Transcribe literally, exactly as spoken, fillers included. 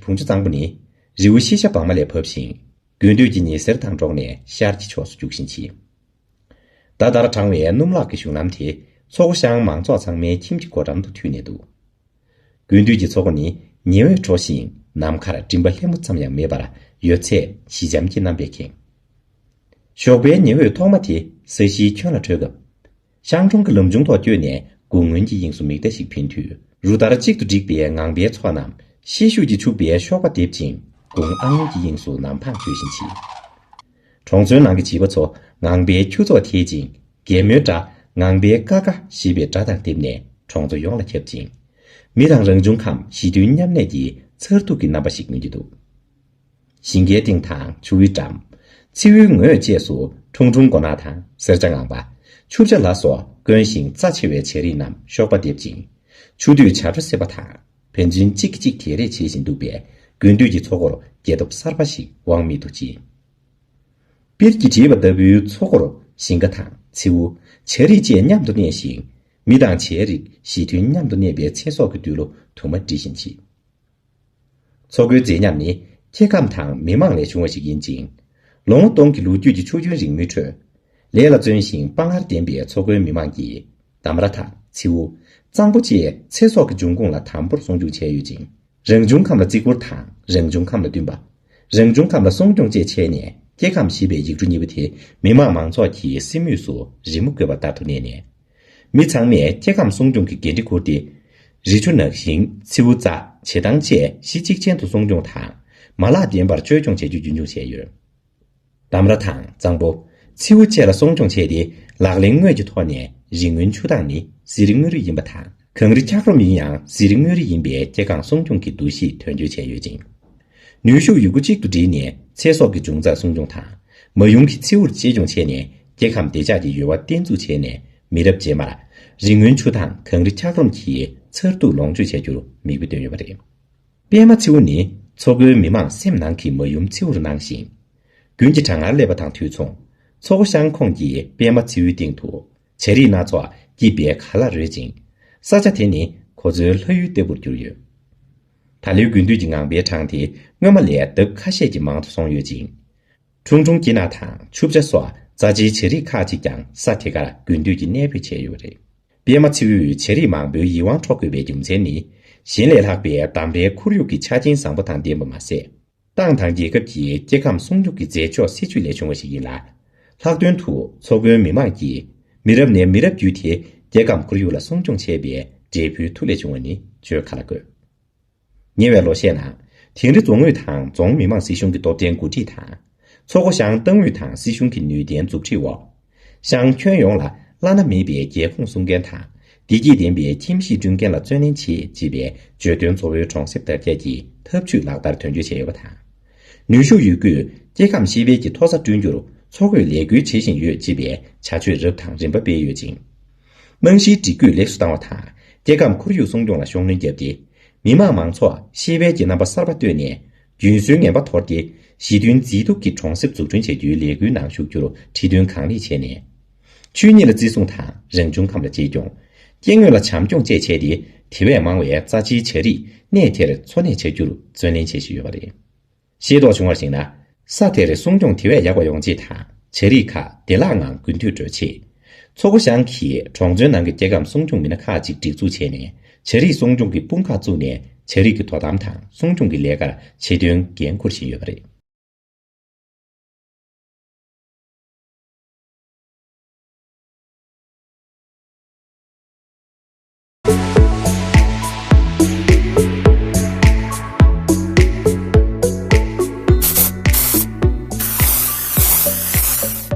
བོང་ཆུ་གཙང་པོ་ནི་རི་བོ་ཤེལ་ཤ་བང་མ་ལས་བབས་ཤིང་། དགུན་དུས་ཀྱི་ཉི་ཟེར་དང་འགྲོགས་ནས་ཤར་གྱི་ཕྱོགས་སུ་རྒྱུག་བཞིན་མཆིས། ཟླ་ལྟར་གྲང་བའི་སྣུམ་ལག་གི་གཞུང་ལམ་དེ་མཚོ་སྒོ་ཤང་མང་ཚོགས་ཚང་མའི་ཁྱིམ་གྱི་སྒོ་འགྲམ་དུ་མཐུད་ནས་འདུག་དགུན་དུས་ཀྱི་མཚོ་སྒོ་ནི་ཉི་འོད་འཕྲོ་ཞིང་ནམ་མཁར་སྤྲིན་པ་ལྷེབ་མོ་ཙམ་ཡང་མེད་པར་ཡོད་ཚད་ཞི་འཇམ་གྱི་རྣམ་པས་ཁེངས། ཞོགས་པའི་ཉི་འོད་ཐོག་མ་དེ་ས་གཞིའི་ཁྱོན་ལ་འཕྲོས་སྐབས། ཤང་གྲོང་གི་ལམ་ཆུང་ཐོག་བསྐྱོད་ནས་དགུང་སྔོན་གྱི་དབྱིངས་སུ་མིག་ལྟ་ཞིག་འཕེན་དུས། རུ་ལྟར་གཅིག་ཏུ་བསྒྲིགས་པའི་ངང་པའི་མཚོ་རྣམས་ཤེད་ཤུགས་ཀྱིས་འཁྱུག་པའི་གཤོག་པ་འདེབས་ཤིང་དགུང་ཨང་ཨང་གི་དབྱིངས་སུ་ནམ་འཕང་གཅོད་བཞིན་མཆིས། གྲོང་ཚོའི་ནང་གི་བྱིས་པ་ཚོ་ངང་པའི་ཁྱུ་ཚོགས་འཐེན་ཅིང་རྒན་མོའི་སྒྲ་ངང་པའི་ཀ་ཀ་ཞེས་པའི་སྒྲ་དང་བསྡེབས་ནས་གྲོང་ཚོ་ཡོངས་ལ་ཁྱབ་ཅིང་། མི་དང་རང་བྱུང་ཁམས་ཞི་མཐུན་མཉམ་གནས་ཀྱི་མཚར་སྡུག་གི་རྣམ་པ་ཞིག་མངོན་གྱི་འདུག་ཞིང་ཁའི་སྟེང་དང་ཆུ་བོའི་འགྲམ། མཚེའུའི་ངོས་བཅས་སུ་ཁྲུང་ཁྲུང་མགོ་ནག་དང་གསེར་བྱ་ངང་པ། ཆུ་བྱ་ལ་སོགས་དཀོན་ཞིང་རྩ་ཆེ་བའི་བྱ་རིགས་རྣམས་གཤོག་པ་འདེབས་ཤིང་། ཆུ་སྟོད་བྱ་སྒྲོ་སེར་པོ་དང་བན་ཆུན་གཅིག་གིས་གཅིག་དེད་རེས་བྱེད་བཞིན་འདུག་པས་དགུན་དུས་ཀྱི་མཚོ་སྒོར་རྒྱལ་སྟོབས་གསར་པ་ཞིག་དབང་མེད་དུ་ཕྱིན། པིར་གྱིས་བྲིས་པ་ལྟ་བུའི་མཚོ་སྒོར་ཞིང་ཁ་དང་མཚེའུ། བྱ་རིགས་བཅས་མཉམ་དུ་གནས་ཤིང་། མི་དང་བྱའི་རིགས་ཞི་མཐུན་མཉམ་དུ་གནས་པའི་ཚེ་སྲོག་གི་འདུན་ལོ་དུ་མ་འབྲི་བཞིན་མཆིས། མཚོ་སྒོའི་མཛེས་ཉམས་ནི་སྐྱེ་ཁམས་དང་མི་དམངས་ལས་བྱུང་བ་ཞིག་ཡིན་ཅིང་། ལོ་ངོ་སྟོང་གི་ལོ་རྒྱུས་ཀྱི་ཆུ་རྒྱུན་རིང་མོའི་ཁྲོད། ལས་ལ་བརྩོན་ཞིང་དཔའ་ངར་ལྡན་པའི་མཚོ་སྒོའི་མི་དམངས་ཀྱིས་འདམ་ར་དང་མཚེའུ། གཙང་པོ་བཅས་ཚེ་སྲོག་གི་འབྱུང་ཁུངས་ལ་དམ་པོར་སྲུང་སྐྱོང་བྱས་ཡོད་ཅིང་། རང་བྱུང་ཁམས་ལ་བརྩི་བཀུར་དང་རང་བྱུང་ཁམས་ལ་བསྟུན་པ། རང་བྱུང་ཁམས་ལ་སྲུང་སྐྱོང་བཅས་བྱས་ནས་སྐྱེ་ཁམས་ཞེས་པའི་ཡིག་འབྲུ་གཉིས་པོ་དེ་མི་དམངས་མང་ཚོགས་ཀྱི་སེམས་ངོས་སུ་རི་མོ་བཀོད་པ་ལྟར་དུ་གནས་ནས། མི་ཚང་མས་སྐྱེ་ཁམས་སྲུང་སྐྱོང་གི་འགན་འཁྲི་འཁུར་ཏེ། རི་ཆུ་ནགས་ཞིང་མཚེའུ་རྩྭ་བྱེ་ཐང་བཅས་གཞི་གཅིག་ཅན་དུ་སྲུང་སྐྱོང་དང་མ་ལག་ལྡན་པར་བཅོས་སྐྱོང་བྱ་རྒྱུ་རྒྱུན་འཁྱོངས་བྱས་ཡོད། འདམ་ར་དང་གཙང་པོ། མཚེའུ་བཅས་ལ་སྲུང་སྐྱོང་བྱས་ཏེ་ལག་ལེན་དངོས་ཀྱི་ཐོག་ནས་རི་སྔོན་ཆུ་དྭངས་ནི་གཟི་རིལ་དངོས་རིགས་ཡིན་པ་དང་གངས་རི་འཁྱགས་རོམ་ཡིན་ཡང་གཟི་རིལ་དངོས་རིགས་ཡིན་པའི་སྐྱེ་ཁམས་སྲུང་སྐྱོང་གི་འདུ་ཤེས་དོན་འཁྱོལ་བྱས་ཡོད་ཅིང་། ནུས་ཤུགས་ཡོད་རྒུ་གཅིག་ཏུ་བསྒྲིལ་ནས་ཚེ་སྲོག་གི་འབྱུང་རྩ་སྲུང་སྐྱོང་དང་། མ་ཡུམ་གྱི་མཚེའུར་གཅེས་སྐྱོང་བྱས་ནས་སྐྱེ་ཁམས་བདེ་འཇགས་ཀྱི་ཡོལ་བ་བརྟན་འཛུགས་བྱས་ནས་མི་རབས་རྗེས་མར་རི་སྔོན་ཆུ་དྭངས་གངས་རི་འཁྱགས་རོམ་གྱི་མཚར་སྡུག་ལོངས་སྤྱོད་བྱ་རྒྱུར་མིག་དཔེ་སྟོན་ཡོད་པ་རེད། པད་མ་མཚེའུ་ནི་མཚོ་སྒོའི་མི་དམངས་སེམས་ནང་གི་མ་ཡུམ་མཚེའུར་སྣང་ཞིང་། དགུན་གྱི་གྲང་ངར་སླེབས་པ་དང་དུས་མཚུངས་མཚོ་སྒོ་ཤང་ཁོངས་ཀྱི་པད་མ་མཚེའུའི་སྟེང་དུ། བྱ་རིགས་སྣ་ཚོགས་སྐྱིད་པའི་གར་ལ་རོལ་ཅིང་། ས་ཆ་དེ་ནི་ཁོ་ཚོའི་ལྷ་ཡུལ་ལྟ་བུར་གྱུར་ཡོད། ད་ལོའི་དགུན་དུས་ཀྱི་ངང་པའི་གྲངས་དེ་སྔོན་མ་ལས་ལྡབ་ཁ་ཤས་ཀྱིས་མང་དུ་སོང་ཡོད་ཅིང་། ཁྲུང་ཁྲུང་སྐྱེ་ནག་དང་ཆུ་བྱ་སོགས་རྩ་ཆེའི་བྱ་རིགས་ཁག་ཅིག་ཀྱང་ས་དེ་གར་དགུན་དུས་ཀྱི་གནས་སྤོས་བྱས་ཡོད་པ་རེད། པད་མ་མཚེའུའི་བྱ་རིགས་མང་པོའི་ཡིད་དབང་འཕྲོག་དགོས་པའི་རྒྱུ་མཚན་ནི། གཞན་ལས་ལྷག་པའི་འདམ་རའི་ཁོར་ཡུག་གི་ཆ་རྐྱེན་བཟང་པོ་དང་ལྡན་པ་མ་ཟད། ཏང་དང་རྒྱལ་ཁབ་ཀྱི་སྐྱེ་ཁམས་སྲུང་སྐྱོབ་ཀྱི་མཛད་ཕྱོགས་སྲིད་ཇུས་ལས་བྱུང་བ་ཞིག་ཡིན་ལ། ལྷག་དོན་དུ་མཚོ་སྒོའི་མི་དམངས་ཀྱིས་མི་རབས་ནས་མི་རབས་བརྒྱུད་དེ་སྐྱེ་ཁམས་ཁོར་ཡུག་ལ་སྲུང་སྐྱོང་བྱས་པའི་འབྲས་བུའི་མཐུ་ལས་བྱུང་བ་ནི་བརྗོད་ག་ལ་དགོས། ཉེ་བའི་ལོ་ཤས་ནང་དིང་རི་རྫོང་ཨུད་དང་རྫོང་མི་དམངས་སྲིད་གཞུང་གི་སྟོབས་ལྡན་འགོ་ཁྲིད་དང་། མཚོ་སྒོ་ཤང་ཏང་ཨུད་དང་སྲིད་གཞུང་གི་ནུས་ལྡན་མཛུབ་ཁྲིད་འོག་ཤང་ཁྱོན་ཡོངས་ལ་བླ་ན་མེད་པའི་རྒྱལ་ཁོངས་སྲུང་མཁན་དང་བདེ་སྐྱིད་ལྡན་པའི་ཁྱིམ་གཞིས་བསྐྲུན་མཁན་ལ་བརྩོན་ལེན་བྱེད་ཅེས་པའི་བརྗོད་དོན་གཙོ་བོའི་གྲོང་གསེབ་དར་རྒྱས་ཀྱི་འཐབ་ཇུས་ལག་བསྟར་དོན་འཁྱོལ་བྱས་ཡོད་པ་དང་། ནུས་ཤུགས་ཡོད་རྒུས་སྐྱེ་ཁམས་ཤེས་དཔལ་གྱི་མཐོ་ས་བསྐྲུན་རྒྱུར་མཚོ་སྒོས་ལས་འགུལ་བྱེད་བཞིན་ཡོད་ཅེས་པའི་བྱ་སྤྱོད་རབ་དང་རིམ་པ་སྤེལ་ཡོད་ཅིང་། རྨང་གཞིའི་སྒྲིག་བཀོད་ལེགས་སུ་བཏང་བ་དང་སྐྱེ་ཁམས་ཁོར་ཡུག་སྲུང་སྐྱོང་ལ་ཤུགས་སྣོན་བརྒྱབ་སྟེ། མི་དམངས་མང་ཚོགས་ཤེས་དཔལ་གྱི་རྣམ་པ་གསར་པ་བཏོད་ནས། རྒྱུན་སྲོལ་ངན་པ་དོར་ཏེ། ཞི་མཐུན་མཛེས་སྡུག་གི་གྲོང་གསེབ་འཛུགས་སྐྲུན་བྱ་རྒྱུའི་ལས་འགུལ་ནང་ཞུགས་རྒྱུར་ཁྲིད་སྟོན་གང་ལེགས་བྱས་ནས། ཆོས་ཉིད་ལ་བརྩི་སྲུང་དང་རང་བྱུང་ཁམས་ལ་གཅེས་སྐྱོང་། སྐྱེ་དངོས་ལ་བྱམས་སྐྱོང་བཅས་བྱས་ཏེ། དེ་བས་མང་བའི་རྩ་ཆེའི་བྱ་རིགས་གནས་དེར་འཚོ་གནས་བྱ་རྒྱུར་བརྩོན་ལེན་བྱེད་བཞིན་ཡོད་པ་རེད། ཤེས་རྟོགས་བྱུང་བར་གཞིགས་ན། ས་དེར་སྲུང་སྐྱོང་དེ་བས་ཡག་པ་ཡོང་ཆེད་དང་། བྱ་རིགས་ཁག་བདེ་བླག་ངང་དགུན་དུས་བགྲོད་ཆེད། མཚོ་སྒོ་ཤང་གིས་གྲོང་ཚོའི་ནང་གི་སྐྱེ་ཁམས་སྲུང་སྐྱོང་མི་སྣ་ཁག་ཅིག་སྒྲིག་འཛུགས་བྱས་ནས། བྱ་རིགས་སྲུང་སྐྱོང་གི་དཔུང་ཁག་བཙུགས་ནས། བྱ་རིགས་ཀྱི་དོ་དམ་དང་སྲུང་སྐྱོང་གི་ལས་ཀར་ཆེད་དོན་འགན་འཁུར་བཞིན་ཡོད་པ་རེད།